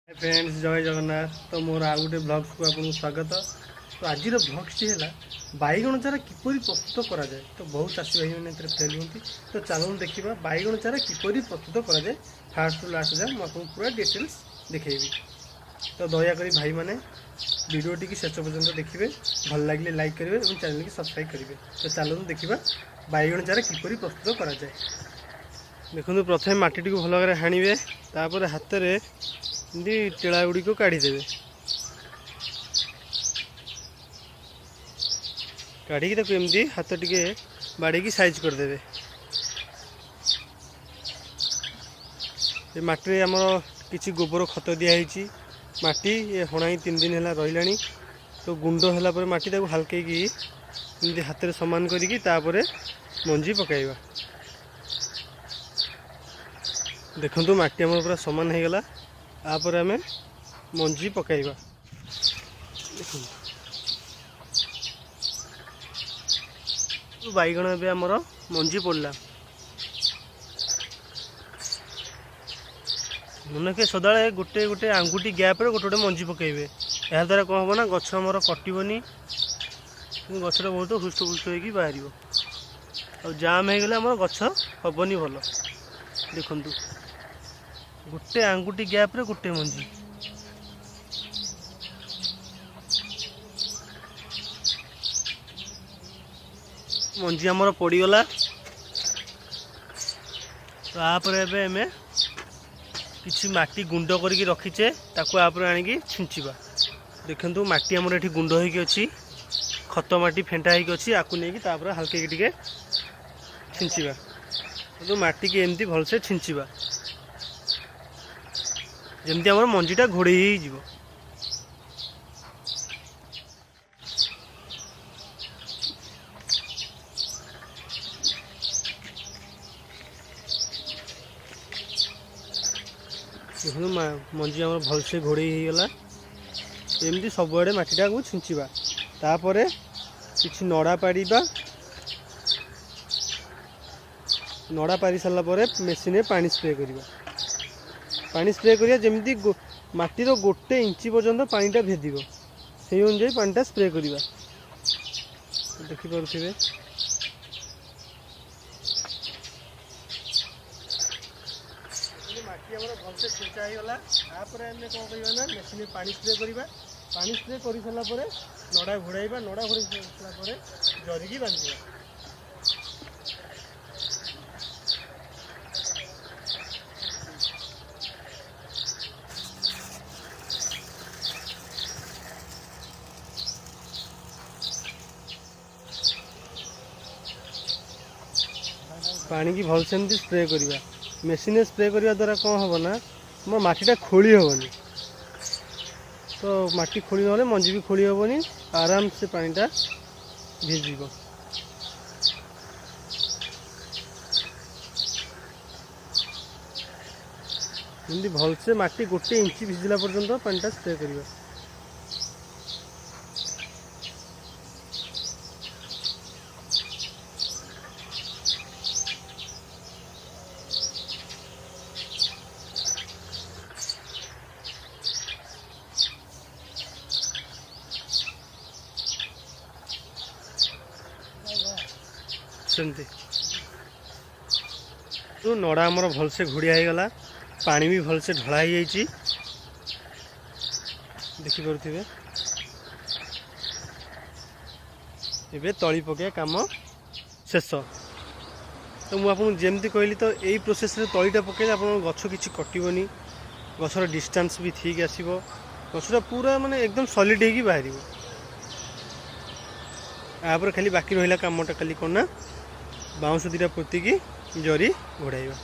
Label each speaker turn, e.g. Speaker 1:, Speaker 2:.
Speaker 1: Friends, ଜୟ ଜଗନ୍ନାଥ। ତ ମୋର ଆଉ ଗୋଟେ ବ୍ଲଗ୍ସକୁ ଆପଣଙ୍କୁ ସ୍ୱାଗତ। ତ ଆଜିର ବ୍ଲଗ୍ସଟି ହେଲା ବାଇଗଣ ଚାରା କିପରି ପ୍ରସ୍ତୁତ କରାଯାଏ। ତ ବହୁତ ଚାଷୀ ଭାଇମାନେ ଏଥିରେ ଫେଲ୍ ହୁଅନ୍ତି। ତ ଚାଲନ୍ତୁ ଦେଖିବା ବାଇଗଣ ଚାରା କିପରି ପ୍ରସ୍ତୁତ କରାଯାଏ। ଫାଷ୍ଟରୁ ଲାଷ୍ଟ ଯାଏ ମୁଁ ଆପଣଙ୍କୁ ପୁରା ଡିଟେଲ୍ସ ଦେଖେଇବି। ତ ଦୟାକରି ଭାଇମାନେ ଭିଡ଼ିଓଟିକି ଶେଷ ପର୍ଯ୍ୟନ୍ତ ଦେଖିବେ, ଭଲ ଲାଗିଲେ ଲାଇକ୍ କରିବେ ଏବଂ ଚ୍ୟାନେଲକି ସବସ୍କ୍ରାଇବ୍ କରିବେ। ତ ଚାଲନ୍ତୁ ଦେଖିବା ବାଇଗଣ ଚାରା କିପରି ପ୍ରସ୍ତୁତ କରାଯାଏ। ଦେଖନ୍ତୁ, ପ୍ରଥମେ ମାଟିଟିକୁ ଭଲ ଭାବରେ ହାଣିବେ, ତାପରେ ହାତରେ ଏମିତି ଟେଳା ଗୁଡ଼ିକ କାଢ଼ିଦେବେ। କାଢ଼ିକି ତାକୁ ଏମିତି ହାତ ଟିକେ ବାଡ଼େଇକି ସାଇଜ୍ କରିଦେବେ। ଏ ମାଟିରେ ଆମର କିଛି ଗୋବର ଖତ ଦିଆହେଇଛି। ମାଟି ଏ ହଣାଇ 3 ଦିନ ହେଲା ରହିଲାଣି। ତ ଗୁଣ୍ଡ ହେଲା ପରେ ମାଟି ତାକୁ ହାଲକେଇକି ଏମିତି ହାତରେ ସମାନ କରିକି ତାପରେ ମଞ୍ଜି ପକାଇବା। ଦେଖନ୍ତୁ, ମାଟି ଆମର ପୁରା ସମାନ ହେଇଗଲା। ତାପରେ ଆମେ ମଞ୍ଜି ପକାଇବା। ଦେଖନ୍ତୁ, ବାଇଗଣ ଏବେ ଆମର ମଞ୍ଜି ପଡ଼ିଲା। ମନେ ରଖିବେ, ସଦାବେଳେ ଗୋଟେ ଗୋଟେ ଆଙ୍ଗୁଠି ଗ୍ୟାପ୍ରେ ଗୋଟେ ଗୋଟେ ମଞ୍ଜି ପକାଇବେ। ଏହାଦ୍ୱାରା କ'ଣ ହେବ ନା, ଗଛ ଆମର କଟିବନି, କିନ୍ତୁ ଗଛଟା ବହୁତ ହୃଷ୍ଟପୁଷ୍ଟ ହେଇକି ବାହାରିବ। ଆଉ ଜାମ୍ ହେଇଗଲେ ଆମର ଗଛ ହେବନି ଭଲ। ଦେଖନ୍ତୁ, ଗୋଟେ ଆଙ୍ଗୁଠି ଗ୍ୟାପ୍ରେ ଗୋଟେ ମଞ୍ଜି। ମଞ୍ଜି ଆମର ପଡ଼ିଗଲା। ତାପରେ ଏବେ ଆମେ କିଛି ମାଟି ଗୁଣ୍ଡ କରିକି ରଖିଛେ, ତାକୁ ଆପରେ ଆଣିକି ଛିଞ୍ଚିବା। ଦେଖନ୍ତୁ, ମାଟି ଆମର ଏଠି ଗୁଣ୍ଡ ହେଇକି ଅଛି, ଖତ ମାଟି ଫେଣ୍ଟା ହେଇକି ଅଛି। ଆକୁ ନେଇକି ତାପରେ ହାଲକେଇକି ଟିକେ ଛିଞ୍ଚିବା। କିନ୍ତୁ ମାଟିକି ଏମିତି ଭଲସେ ଛିଞ୍ଚିବା, ଯେମିତି ଆମର ମଞ୍ଜିଟା ଘୋଡ଼େଇ ହେଇଯିବ। ଦେଖନ୍ତୁ, ମଞ୍ଜି ଆମର ଭଲସେ ଘୋଡ଼େଇ ହେଇଗଲା। ଏମିତି ସବୁଆଡ଼େ ମାଟିଟାକୁ ଛିଞ୍ଚିବା। ତାପରେ କିଛି ନଡ଼ା ପାରିବା। ନଡ଼ା ପାରି ସାରିଲା ପରେ ମେସିନରେ ପାଣି ସ୍ପ୍ରେ କରିବା। ପାଣି ସ୍ପ୍ରେ କରିବା ଯେମିତି ମାଟିର 1 ଇଞ୍ଚ ପର୍ଯ୍ୟନ୍ତ ପାଣିଟା ଭେଦିବ, ସେଇ ଅନୁଯାୟୀ ପାଣିଟା ସ୍ପ୍ରେ କରିବା। ଦେଖିପାରୁଥିବେ, ମାଟି ଆମର ଭଲସେ ଛିଞ୍ଚା ହେଇଗଲା। ତାପରେ ଆମେ କ'ଣ କରିବା ନା, ମେସିନରେ ପାଣି ସ୍ପ୍ରେ କରିବା। ପାଣି ସ୍ପ୍ରେ କରିସାରିଲା ପରେ ନଡ଼ା ଘୋଡ଼ାଇବା। ନଡ଼ା ଘୋଡ଼େଇ ସାରିଲା ପରେ ଜରିକି ବାନ୍ଧିବା। ପାଣିକି ଭଲସେ ଏମିତି ସ୍ପ୍ରେ କରିବା। ମେସିନରେ ସ୍ପ୍ରେ କରିବା ଦ୍ୱାରା କ'ଣ ହେବ ନା, ଆମ ମାଟିଟା ଖୋଳି ହେବନି। ତ ମାଟି ଖୋଳି ନହେଲେ ମଞ୍ଜି ବି ଖୋଳି ହେବନି, ଆରାମସେ ପାଣିଟା ଭିଜିବ। ଏମିତି ଭଲସେ ମାଟି 1 ଇଞ୍ଚ ଭିଜିଲା ପର୍ଯ୍ୟନ୍ତ ପାଣିଟା ସ୍ପ୍ରେ କରିବା। ସେମିତି ନଡ଼ା ଆମର ଭଲସେ ଘୋଡ଼ିଆ ହେଇଗଲା, ପାଣି ବି ଭଲସେ ଢଳା ହେଇଯାଇଛି, ଦେଖିପାରୁଥିବେ। ଏବେ ତଳି ପକାଇବା କାମ ଶେଷ। ତ ମୁଁ ଆପଣଙ୍କୁ ଯେମିତି କହିଲି, ତ ଏଇ ପ୍ରୋସେସ୍ରେ ତଳିଟା ପକାଇଲେ ଆପଣଙ୍କ ଗଛ କିଛି କଟିବନି, ଗଛର ଡିଷ୍ଟାନ୍ସ ବି ଠିକ୍ ଆସିବ, ଗଛଟା ପୁରା ମାନେ ଏକଦମ ସଲିଡ୍ ହେଇକି ବାହାରିବ। ତାପରେ ଖାଲି ବାକି ରହିଲା କାମଟା ଖାଲି କ'ଣ ନା, ବାଉଁଶ 2ଟା ପୋତିକି ଜରି ଘୋଡ଼ାଇବା।